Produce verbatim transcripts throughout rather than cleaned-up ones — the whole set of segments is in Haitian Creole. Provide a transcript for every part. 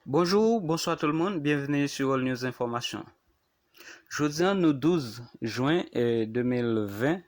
Bonjou, bonswa tout le monde, bienvenue sur All News Information. Jodi a nou douz jen, eh, de mil ven.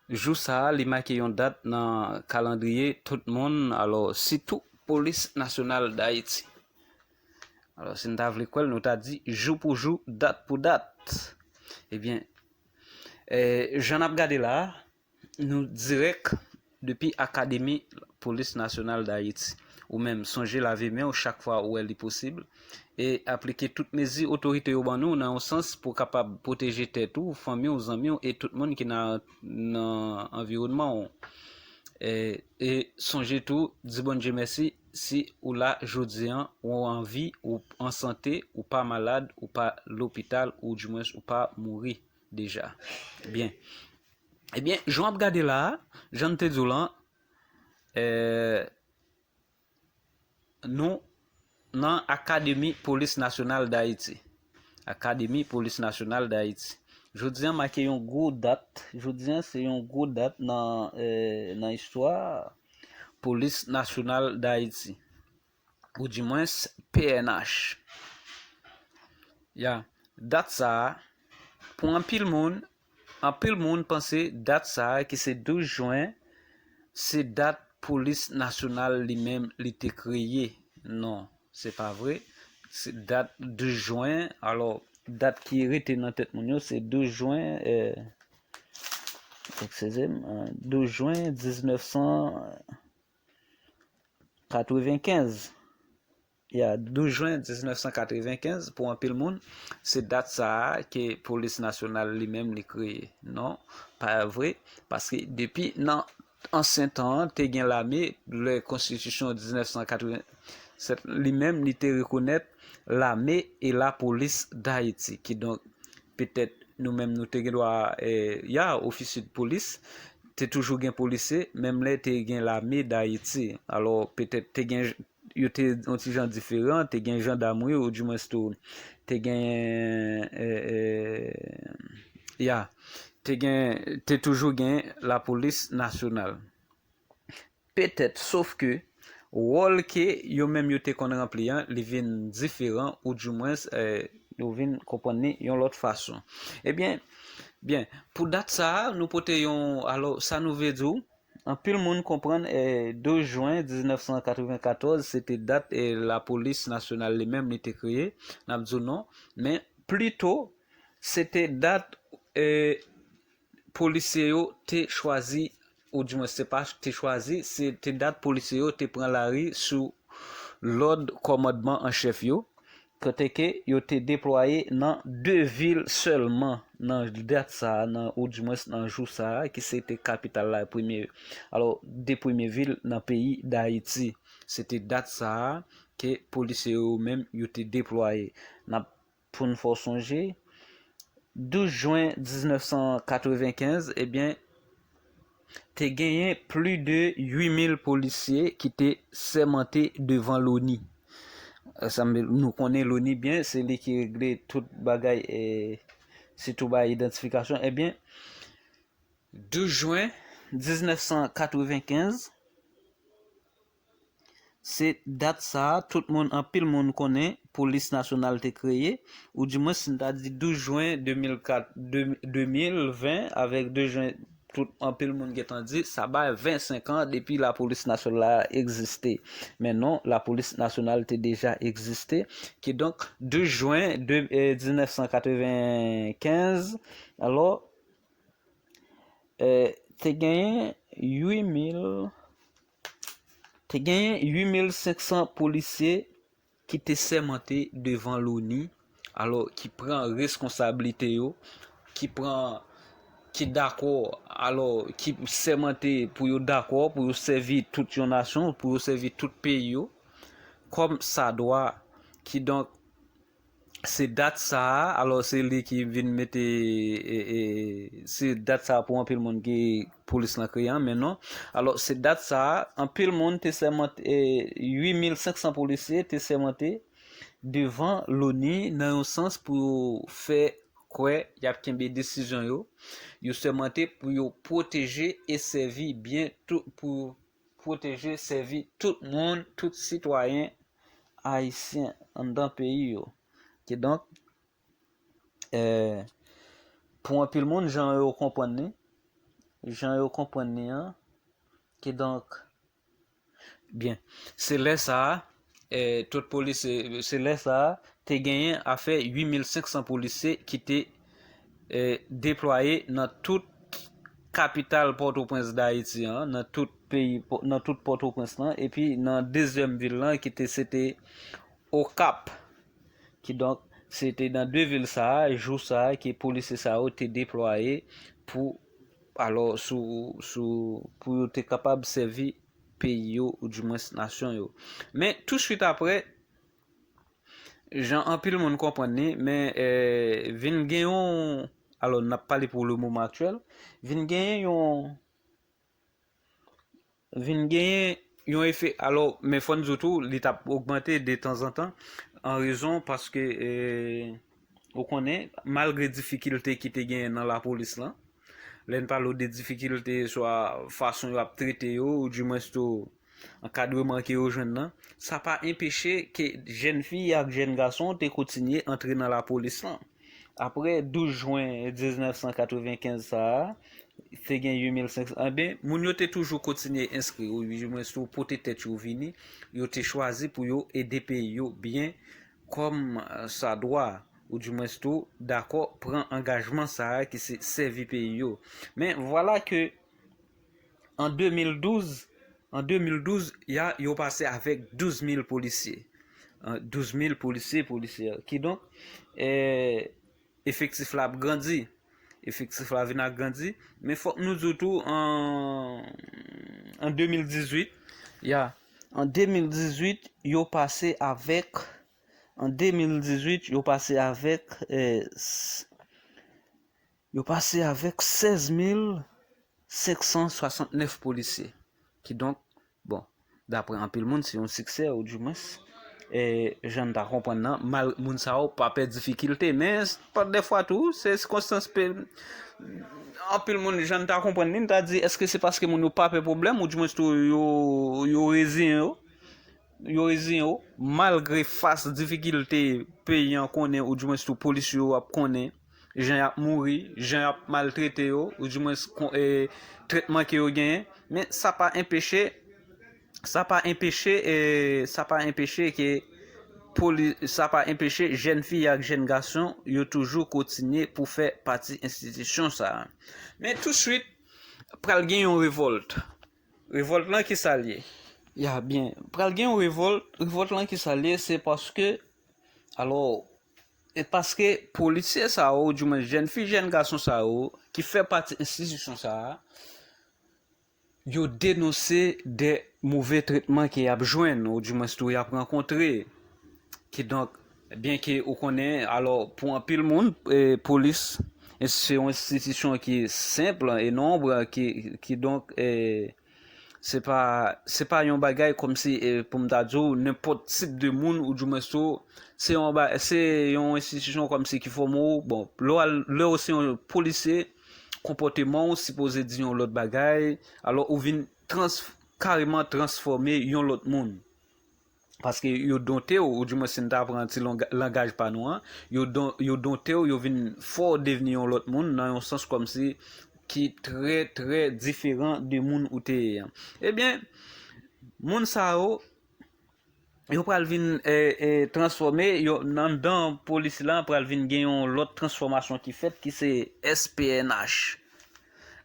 Jou sa a, li make yon dat nan kalandriye tout moun, alò, sitou Polis Nasyonal Dayiti. Alò, si n ta vle kwè l, nou ta di jou pou jou, dat pou dat. Ebyen, eh, jan n ap gade la a, nou dirèk depi Akademi Polis Nasyonal Dayiti. Ou menm, sonje lave men w chak fwa ou wè li posib e aplike tout mezi otorite yo ban nou nan yon sans pou w kapab pwoteje tèt ou, fanmi w, zanmi w e tout moun ki nan, nan anviwònman w. E, e sonje tou, di Bondye mèsi si ou la jodi an, ou an vi, ou an sante, ou pa malad, ou pa lopital, ou dimwens ou pa mouri deja. Byen. Ebyen, jan w ap gade la a, jan n te di w lan, eh, nou nan Akademi Polis Nasyonal Dayiti. Akademi Polis Nasyonal Dayiti. Jodi an make yon gwo dat. Jodi an se yon gwo dat nan, eh, nan istwa Polis Nasyonal Dayiti. Ou dimwens P N H. Ya, dat sa a, pou anpil moun, anpil moun panse dat sa a ki se douz jen, se dat Polis Nasyonal li menm li te kreye. Non, se pa vre. Se dat douz jen, alò, dat ki rete nan tèt moun yo, se douz jen, eh, eskize m, eh, douz jen diznèf san katrevenkenz. Ya, douz jen diznèf san katrevenkenz, pou anpil moun, se dat sa a ke Polis Nasyonal li menm li kreye. Non, pa vre, paske depi nan ansyen tan an, te gen lame, lè konstitisyon diznèf san katrevennsèt, li menm, li te rekonèt lame e lapolis Dayiti. Kidonk, petèt, nou menm, nou te gen dwa, eh, ya, ofisye de polis, te toujou gen polisye, menm lè te gen lame Dayiti. Alò, petèt, te gen, yo te yon ti jan diferan, te gen jandamri, ou dimwens tou, te gen, eh, eh, ya, te gen, te toujou gen lapolis nasyonal. Petèt, sof ke wòl ke yo menm yo te konn ranpli an, li vin diferan, ou dimwens, eh, yo vin konprann li yon lòt fason. Ebyen, byen, pou dat sa a, nou pote yon, alò, sa nou vle di w, anpil moun konprann, eh, douz jen diznèf san katrevenkatòz, se te dat, eh, lapolis nasyonal li menm li te kreye, n ap di w non, men plito, se te dat, eh, polisye yo te chwazi, ou dimwens se pa te chwazi, se te dat polisye yo te pran lari sou lòd kòmandman an chèf yo, kote ke yo te deplwaye nan de vil sèlman nan dat sa a, nan, ou dimwens nan jou sa a, ki se te kapital la, premye, alò, de premye vil nan peyi Dayiti. Se te dat sa a ke polisye yo menm yo te deplwaye. N ap, pou n fè w sonje, douz jen diznèf san katrevenkenz, ebyen, te genyen plis de uit mil polisye ki te sèmante devan loni. Sa m, nou konnen loni byen, se li ki regle tout bagay, eh, sitou bay idantifikasyon. Ebyen, douz jen diznèf san katrevenkenz, se dat sa a, tout moun, anpil moun konnen Polis Nasyonal te kreye, ou dimwens, si n ta di douz jen de mil kat, de, de mil ven avèk douz jen, tout, anpil moun gentan di, sa bay vennsenk an depi Lapolis Nasyonal la egziste. Men non, Lapolis Nasyonal te deja egziste. Kidonk, douz jen de, eh, diznèf san katrevenkenz, alò, eh, te genyen uit mil, te genyen uit mil senk san polisye ki te sèmante devan loni, alò, ki pran reskonsablite yo, ki pran, ki dakò, alò, ki sèmante pou yo dakò, pou yo sèvi tout yon nasyon, pou yo sèvi tout peyi yo, kòm sa dwa. Kidonk, se dat sa a, alò, se li ki vin mete, e, e, se dat sa a pou anpil moun ki polis lan kreye an, men non. Alò, se dat sa a, anpil moun te sèmante, e, uit mil senk san polisye te sèmante devan loni nan yon sans pou yo fè kwè y ap kenbe desizyon yo. Yo sèmante pou yo pwoteje e sèvi byen tou, pou pwoteje, sèvi tout moun, tout sitwayen ayisyen anndan peyi yo. Kidonk, eh, pou anpil moun, jan yo konprann li, jan yo konprann li an, kidonk, byen, se lè sa a, eh, tout polisye, se lè sa a, te genyen afè uit mil senk san polisye ki te, eh, deplwaye nan tout kapital Pòtoprens Dayiti an, nan tout peyi, nan tout Pòtoprens lan, epi nan dezyèm vil lan, ki te, se te Okap. Kidonk, se te nan de vil sa a, jou sa a, ke polisye sa yo te deplwaye pou, alò, sou, sou, pou yo te kapab sèvi peyi yo, oudimwens nasyon yo. Men, touswit apre, jan anpil moun konprann li, men, eh, vin gen yon, alò, n ap pale pou le moman aktyèl, vin genyen yon, vin genyen yon efè, alò, men fò n di w tou, li t ap ogmante detanzantan, an rezon paske, eh, ou konnen, malgre difikilte ki te genyen nan lapolis lan, lè n pale w de difikilte, swa fason yo ap trete yo, oudimwens tou, ankadreman ke yo jwenn nan, sa pa enpeche ke jèn fi ak jèn gason te kontinye antre nan lapolis lan. Apre douz jen diznèf san katrevenkenz sa a, te gen uit mil senk san, anben, moun yo te toujou kontinye enskri, oudimwens tou pote tèt yo vini, yo te chwazi pou yo ede peyi yo byen kòm, eh, sa dwa, oudimwens tou dakò pran angajman sa a ki se sèvi peyi yo. Men vwala ke an de mil douz, an de mil douz, ya, yo pase avèk douz mil polisye. An douz mil polisye, polisyè. Kidonk, eh, efektif la ap grandi. Efektif la vin ap grandi. Men fòk nou di w tou, an, an de mil dizuit, ya, an de mil dizuit, yo pase avèk, an de mil dizuit, yo pase avèk, eh, s-, yo pase avèk sèz mil senk san swasantnèf polisye. Kidonk, bon, daprè anpil moun, se yon siksè, oudimwens, eh, jan n ta konprann nan, mal, moun sa yo pa pè difikilte, men s-, pa dèfwa tou, se sikonstans pe-, anpil moun, jan n ta konprann li, n ta di, èske se paske moun yo pa pè pwoblèm, oudimwens tou yo, yo reziyen yo? Yo reziyen yo, malgre fas difikilte peyi an konnen, oudimwens tou polis yo ap konnen, jan y ap mouri, jan y ap maltrete yo, oudimwens kon-, eh, tretman ke yo genyen, men sa pa enpeche, sa pa enpeche, eh, sa pa enpeche ke poli-, sa pa enpeche jèn fi ak jèn gason yo toujou kontinye pou fè pati enstitisyon sa a. Men touswit, pral gen yon revòlt. Revòlt lan ki sa l ye? Ya, byen. Pral gen yon revòlt. Revòlt lan ki sa l ye? Se paske, alò, e paske polisye sa yo, oudimwens jèn fi, jèn gason sa yo, ki fè pati enstitisyon sa a, yo denonse de move tretman ke y ap jwenn, oudimwens tou y ap rankontre. Kidonk, byenke ou konnen, alò, pou anpil moun, eh, polis, eh, se yon enstitisyon ki senp e nonb, ki, kidonk, eh, se pa, se pa yon bagay kòmsi, eh, pou m ta di w, nenpòt tip de moun, oudimwens tou, se yon ba-, se yon enstitisyon kòmsi ki fòme w. Bon, lè w al, lè w se yon polisye, konpòteman w sipoze di yon lòt bagay, alò ou vin trans-, kareman transfòme yon lòt moun. Paske yo donte w, oudimwens si n ta pran ti longa-, langaj pa nou an, yo don-, yo donte w, yo vin fè w devni yon lòt moun, nan yon sans kòmsi ki trè, trè diferan de moun ou te ye an. Ebyen, moun sa yo, yo pral vin, eh, eh, transfòme, yo, anndan polis la, pral vin gen yon lòt transfòmasyon ki fèt, ki se S P N H.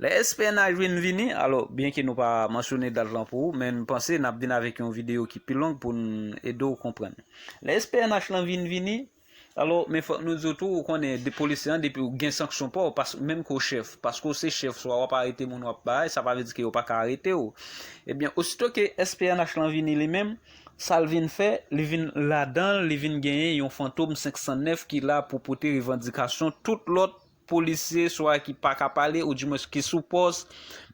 Lè S P N H vin vini, alò, byenke nou pa mansyone dat lan pou ou, men m panse n ap vin avèk yon videyo ki pi long pou n ede w konprann. Lè S P N H lan vin vini, alò, men fòk nou di w tou, ou konnen, de polisye an, depi w gen sanksyon pa w, pas-, menm ke w chèf, paske w se chèf, swa w ap arete moun w ap bay, sa pa vle di ke yo pa ka arete w. Ebyen, osito ke S P N H lan vini li menm, sa l vin fè, li vin ladan l, li vin genyen yon Fantom senk san nèf ki la pou pote revandikasyon tout lòt polisye, swa ki pa ka pale, oudimwens ki sou pòs,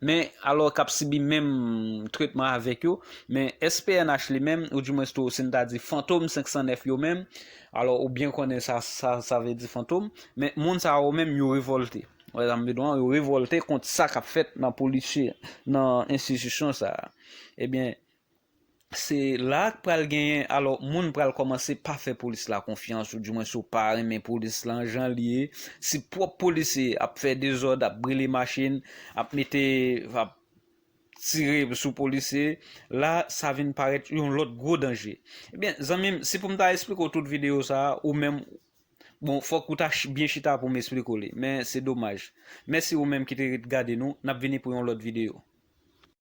men alò k ap sibi menm tretman avèk yo. Men S P N H li menm, oudimwens tou, si n ta di Fantom senk san nèf yo menm, alò, ou byen konnen sa, sa, sa vle di Fantom, men moun sa yo menm, yo revòlte. Wè sa m vle di w an, yo revòlte kont sa k ap fèt nan polisye, nan enstitisyon sa a. Ebyen, Se la k pral genyen, alò, moun pral kòmanse pa fè polis la konfyans, ou dimwen si w pa renmen polis lan jan li ye, si pwòp polisye ap fè dezòd, ap brile machin, ap mete, ap tire sou polisye, la sa vin parèt yon lòt gwo danje. Ebyen, zanmi m, si pou m ta eksplike w tout videyo sa a, ou menm, bon, fòk ou ta ch- byen chita pou m eksplike w li, men se domaj. Mèsi ou menm ki te ret gade nou, n ap vini pou yon lòt videyo.